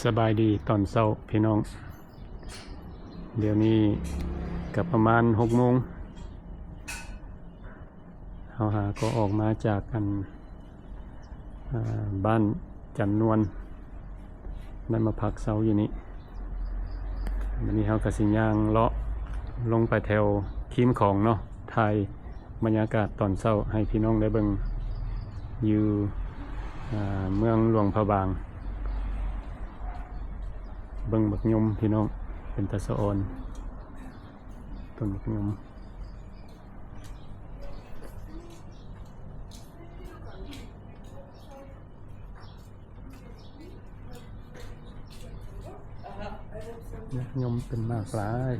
ສະບາຍດີຕອນເຊົ້າພີ່ນ້ອງ, ດຽວນີ້ກໍປະມານຫົກໂມງ ເຮົາຫາກໍອອກມາຈາກອັນ ອາ ບ້ານຈັນນວນ ໄດ້ມາພັກເຊົາຢູ່ນີ້. ບັດນີ້ເຮົາກໍຊິຍ່າງເລາະລົງໄປແຖວຄີມຂອງເນາະ, ຖ່າຍບັນຍາກາດຕອນເຊົ້າໃຫ້ພີ່ນ້ອງໄດ້ເບິ່ງ ຢູ່ ອາ ເມືອງຫຼວງພະບາງ. ເບິ່ງບັກຍົມພີ່ນ້ອງ, ເປັນຕາສະອອນ ຕົ້ນບັກຍົມ. ຍມເປັນໝາກຫຼາຍ.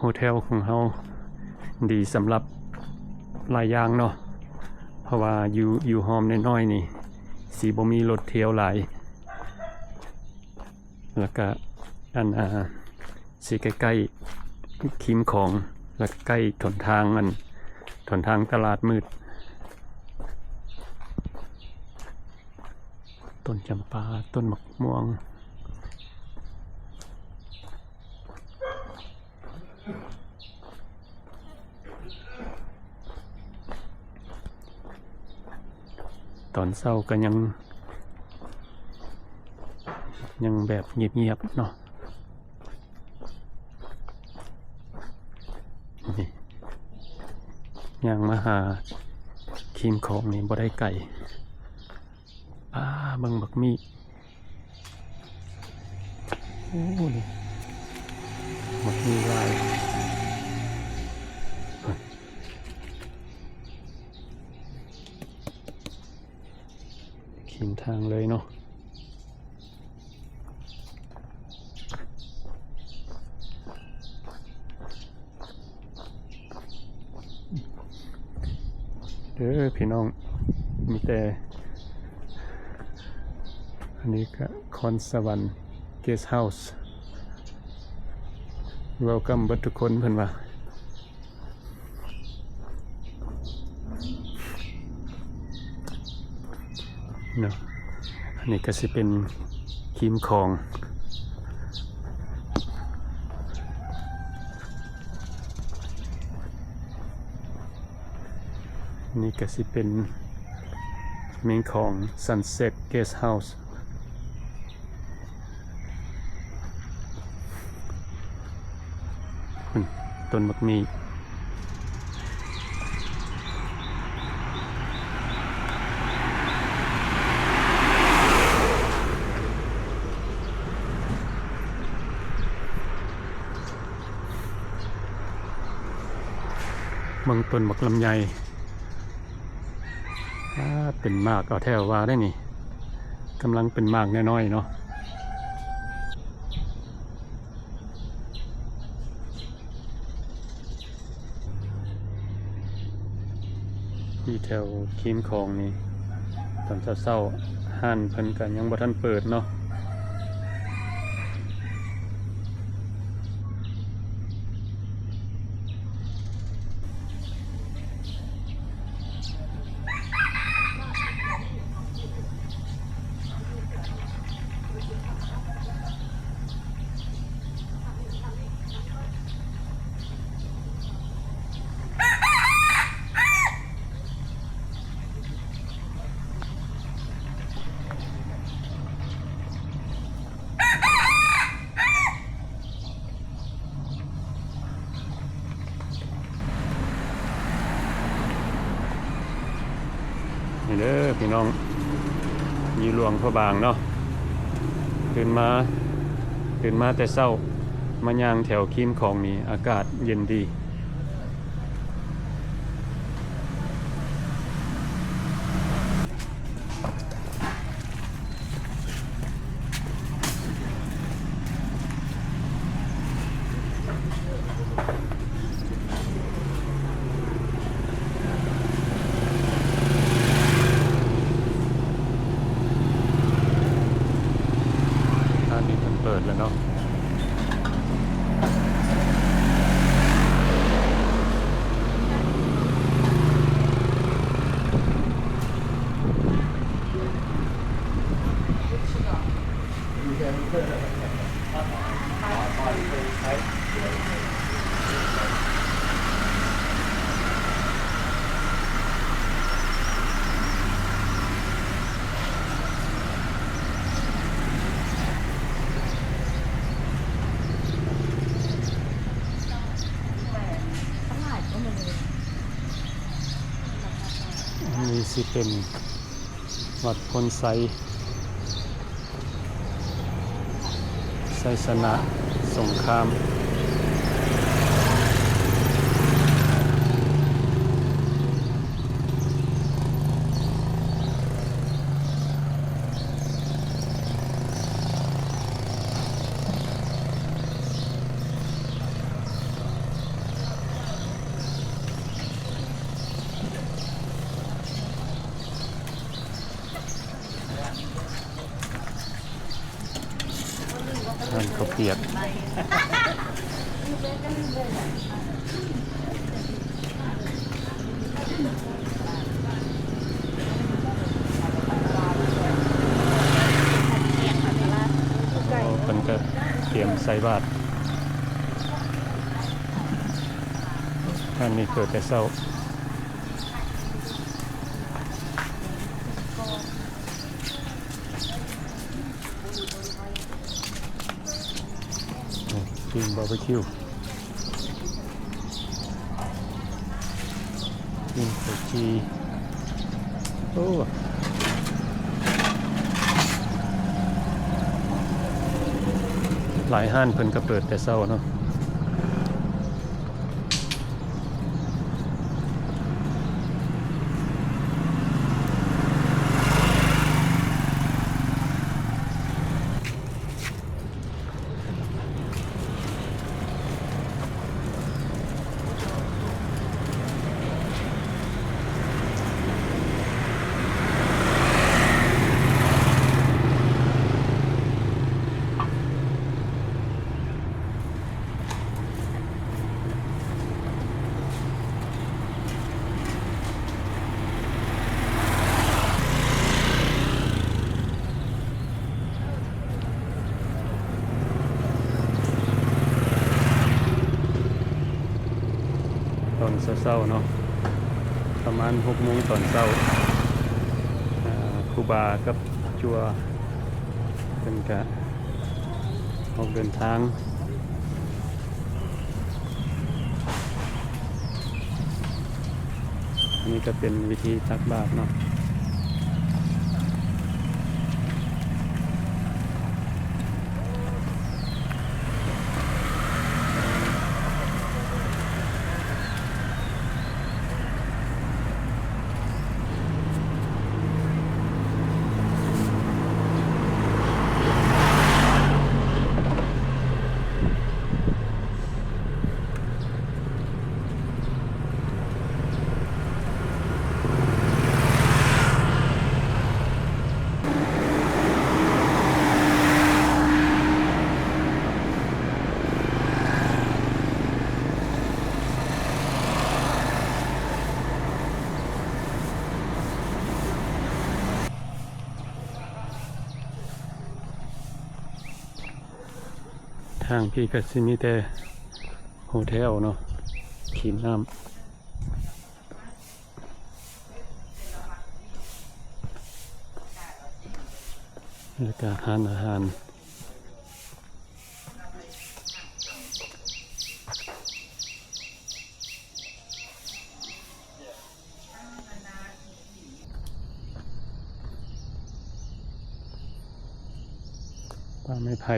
ໂຮເທວຂອງເຮົາດີສຳລັບຫຼາຍຢ່າງເນາະ, ເພາະວ່າຢູ່ ຢູ່ຮ່ອມນ້ອຍໆນີ້ ຊິບໍ່ມີລົດທ່ຽວຫຼາຍ ແລ້ວກະ ອັນ ອາ ຊິໃກ້ໆຄີມຂອງ ແລ້ວກະໃກ້ຫົນທາງ ອັນ ຫົນທາງຕະຫຼາດມືດ. ຕົ້ນຈຳປາ ຕົ້ນໝາກມ່ວງ. ຕອນເຊົ້າກໍຍັງ ຍັງແບບງຽບໆເນາະ. ນີ້ ຍ່າງມາຫາຄີມຂອງນີ້ບໍ່ໄດ້ໄກ. ປ້າ ເບິ່ງບັກໝີ້. ໂອ້ ນີ້ ບັກໝີ້ຫຼາຍ. ຂຽງທາງເລີຍເນາະ. ເດີພີ່ນ້ອງ, ມີແຕ່ ອັນນີ້ກະຄອນສະຫວັນເກສເຮົາສ໌ ເວວຄັມເບິດທຸກຄົນ ເພິ່ນວ່າ. ເນາະ ອັນນີ້ກໍຊິເປັນຄີມຂອງ, ນີ້ກໍຊິເປັນເມນຂອງ Sunset Guest House. ອືມ ຕົ້ນບັກໝີ້. ເບິ່ງຕົ້ນບັກລຳໄຍ. ອາ ເປັນໝາກເອົາແທ້ວ່າໄດ໋ນີ້, ກຳລັງເປັນໝາກນ້ອຍໆເນາະ. ຢູ່ແຖວຄີມຂອງນີ້ ຕອນເຊົ້າໆ ຮ້ານເພິ່ນກໍຍັງບໍ່ທັນເປີດເນາະ. ນີ້ເດີພີ່ນ້ອງ ຢູ່ຫຼວງພະບາງເນາະ, ຕື່ນມາ ຕື່ນມາແຕ່ເຊົ້າ ມາຍ່າງແຖວຄີມຂອງນີ້ ອາກາດເຢັນດີ. ຮ້ານນີ້ເພິ່ນເປີດແລ້ວເນາະ. ອັນນີ້ຊິເປັນວັດໂພນໄຊ ໄຊຊະນະສົງຄາມ. ຮ້ານເຂົ້າປຽກ ເພິ່ນກະຕຽມໃສ່ບາດ. ຮ້ານນີ້ເປີດແຕ່ເຊົ້າ. ປີ້ງບາບີຄິວ ປີ້ງເຂົ້າຈີ່. ໂອ້ ຫຼາຍຮ້ານເພິ່ນກະເປີດແຕ່ເຊົ້າເນາະ. ຕອນເຊົ້າໆເນາະ ປະມານຫົກໂມງຕອນເຊົ້າ ອ່າ ຄູບາກັບຈົວເພິ່ນກະອອກເດີນທາງ. ອັນນີ້ກະເປັນວິທີຕັກບາດເນາະ. ທາງພີ້ກະຊິມີແຕ່ໂຮເທວເນາະ ກິນນ້ຳ ແລ້ວກະຮ້ານອາຫານ. ປ່າໄມ້ໄຜ່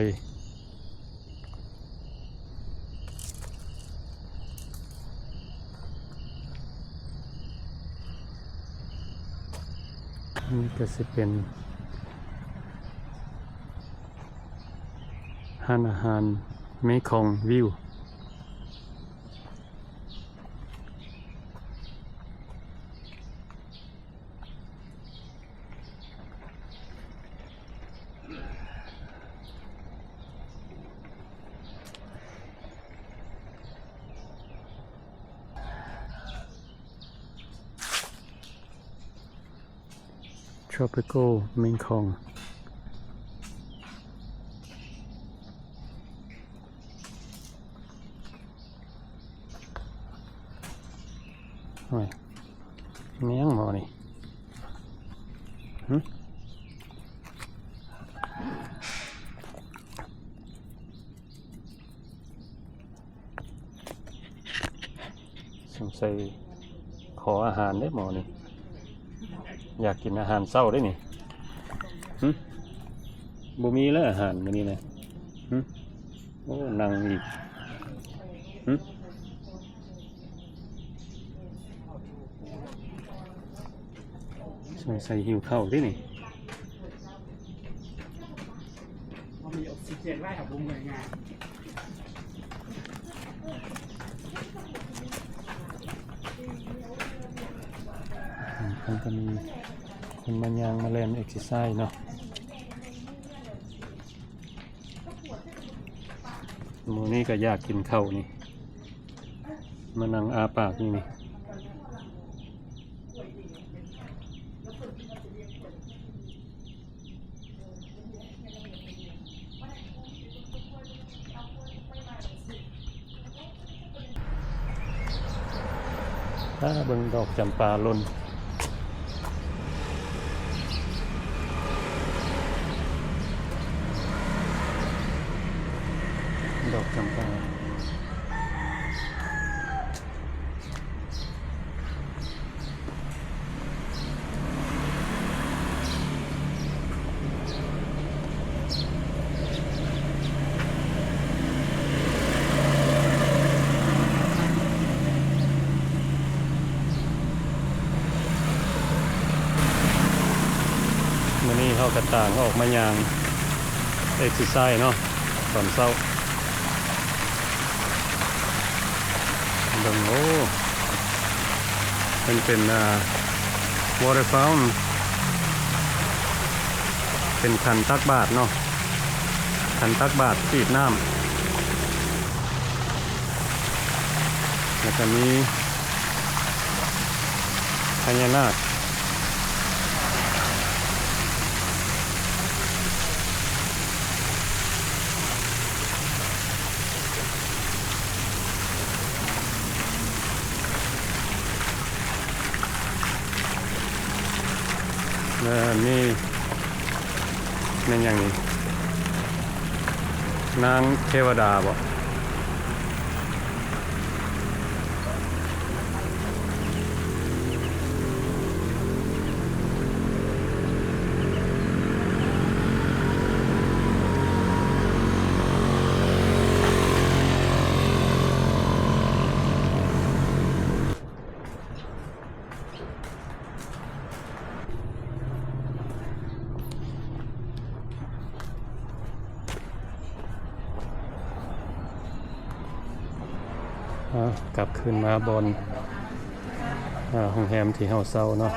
ນີ້ກະຊິເປັນຮ້ານອາຫານເມຄອງວິວ. Tropical Mekong. ໂອ້ຍ ແມ່ນຫຍັງໝໍນີ້? ຫຶ? ສົງໄສຂໍອາຫານເດ້ໝໍນີ້. ຢາກກິນອາຫານເຊົ້າເດ້ນີ້. ຫຶ? ບໍ່ມີແລ້ວອາຫານມື້ນີ້ນະ. ຫຶ? ໂອ້ ນັ່ງອີກ. ຫຶ? ສົງໄສຫິວເຂົ້າເດ້ນີ້. ບໍ່ມີອົກຊີເຈນໄວ້ ຫາບໍ່ເມື່ອຍງານ. ເພິ່ນກໍມີຄົນມາຍ່າງມາແລ່ນເອັກເຊີໄຊເນາະ. ມື້ນີ້ກໍຢາກກິນເຂົ້ານີ້ ມານັ່ງອ້າປາກຢູ່ນີ້. ອາ ເບິ່ງດອກຈຳປາຫຼົ່ນ ດອກຈຳປາ. ມື້ນີ້ເຮົາກໍຕ່າງອອກມາຍ່າງເອັກເຊີໄຊເນາະ ຕອນເຊົ້າ. ເບິ່ງ ໂອ້ ເປັນ ເປັນ ອ່າ water fountain ເປັນຂັນຕັກບາດເນາະ ຂັນຕັກບາດ ສີດນ້ຳ ແລ້ວກໍມີພະຍານາກ. ແລ້ວອັນນີ້ແມ່ນຫຍັງນີ້? ນາງເທວະດາບໍ? ອ່າ ກັບຄືນມາບ່ອນ ອ່າ ໂຮງແຮມທີ່ເຮົາເຊົ່າເນາະ.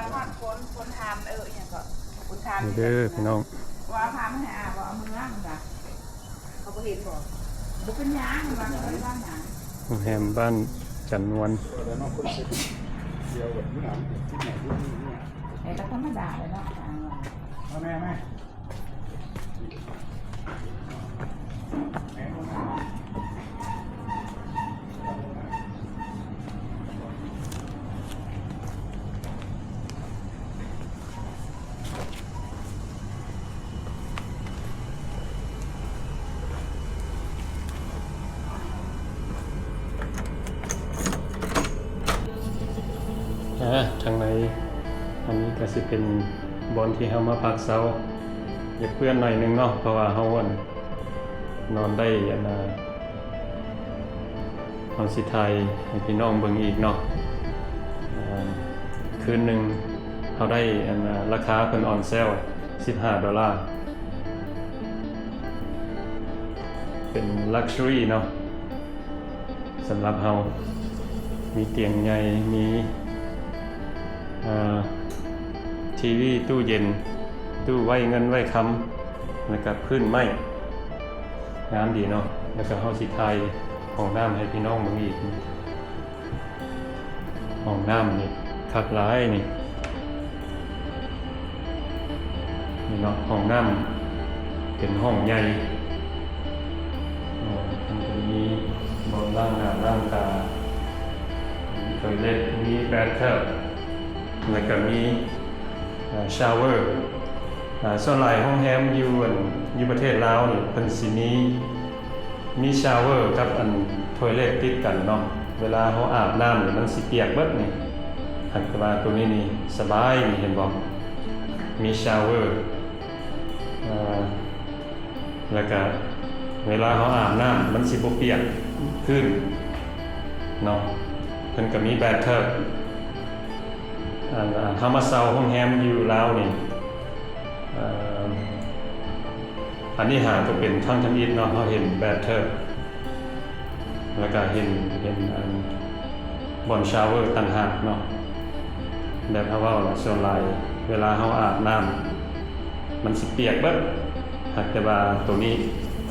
ນີ້ເດີພີ່ນ້ອງ ວ່າພາມາໃຫ້ອາບໍ່ເອົາເມືອ ເຂົາບໍ່ເຫັນບໍ່? ບໍ່ເປັນຫຍັງ ເພິ່ນວ່າບໍ່ໄດ້ວ່າຫຍັງ. ໂຮງແຮມບ້ານຈັນນວນ ແມ່ນກໍທຳມະດາແຫຼະເນາະ. ມາແມ່ ມາ. ອ່າ ທາງໃນ ອັນນີ້ກໍຊິເປັນບ່ອນທີ່ເຮົາມາພັກເຊົາ. ຢາກເປື້ອນໜ້ອຍໜຶ່ງເນາະ ເພາະວ່າເຮົາ ອັນ ນອນໄດ້ ອັນ ເຮົາຊິຖ່າຍໃຫ້ພີ່ນ້ອງເບິ່ງອີກເນາະ. ເອີ ຄືນໜຶ່ງເຮົາໄດ້ ອັນ ລາຄາເພິ່ນອອນເຊວສິບຫ້າໂດລາ ເປັນລັກຊູຣີເນາະ ສຳລັບເຮົາ ມີຕຽງໃຫຍ່ ມີ ເອີ ທີວີ ຕູ້ເຢັນ ຕູ້ໄວ້ເງິນໄວ້ຄຳ ແລ້ວກະພື້ນໄມ້ ງາມດີເນາະ. ແລ້ວກະເຮົາຊິຖ່າຍຫ້ອງນ້ຳໃຫ້ພີ່ນ້ອງເບິ່ງອີກ. ຫ້ອງນ້ຳນີ້ຄັກຫຼາຍນີ້ ນີ້ເນາະ. ຫ້ອງນ້ຳເປັນຫ້ອງໃຫຍ່ ເອີ ມັນຈະມີບ່ອນລ້າງໜ້າລ້າງຕາ ມີ ໂຕເລັດ ມີແບັດເທິບ ແລ້ວກໍມີ ເອີ ຊາວເວີ. ເອີ ສ່ວນຫຼາຍໂຮງແຮມຢູ່ ຢູ່ປະເທດລາວນີ້ ເພິ່ນຊິມີ ມີຊາວເວີກັບອັນໂຕເລັດຕິດກັນເນາະ. ເວລາເຮົາອາບນ້ຳນີ້ ມັນຊິປຽກເບິດນີ້. ຫາກແຕ່ວ່າໂຕນີ້ນີ້ສະບາຍນີ້ ເຫັນບໍ່? ມີຊາວເວີ ເອີ ແລ້ວກະເວລາເຮົາອາບນ້ຳ ມັນຊິບໍ່ປຽກພື້ນເນາະ. ເພິ່ນກໍມີແບັດເທິບ. ອັນ ອັນເຮົາມາເຊົ່າໂຮງແຮມຢູ່ລາວນີ້ ເອີ ອັນນີ້ຫາກໍເປັນຄັ້ງທຳອິດເນາະ ເຮົາເຫັນແບັດເທິບ ແລ້ວກະເຫັນ ເຫັນອັນບ່ອນຊາວເວີຕ່າງຫາກເນາະ. ແບບເຮົາເວົ້າລະ ສ່ວນຫຼາຍເວລາເຮົາອາບນ້ຳ ມັນຊິປຽກເບິດ. ຫາກແຕ່ວ່າໂຕນີ້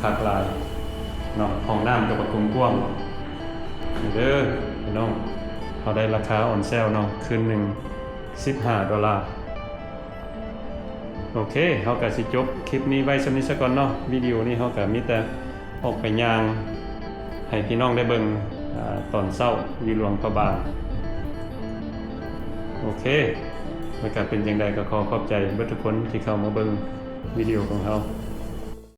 ຄັກຫຼາຍເນາະ ຫ້ອງນ້ຳກໍປະກຸມກວ້າງ. ນີ້ເດີພີ່ນ້ອງ ເຮົາໄດ້ລາຄາອອນເຊວເນາະ ຄືນໜຶ່ງສິບຫ້າໂດລາ. ໂອເຄ ເຮົາກະຊິຈົບຄລິບນີ້ໄວ້ສ່ຳນີ້ສາກ່ອນເນາະ. ວິດີໂອນີ້ເຮົາກະມີແຕ່ອອກໄປຍ່າງໃຫ້ພີ່ນ້ອງໄດ້ເບິ່ງ ອາ ຕອນເຊົ້າຢູ່ຫຼວງພະບາງ. ໂອເຄ ແລ້ວກະເປັນຈັ່ງໃດກໍຂໍຂອບໃຈເບິດທຸກຄົນທີ່ເຂົ້າມາເບິ່ງວິດີໂອຂອງເຮົາ.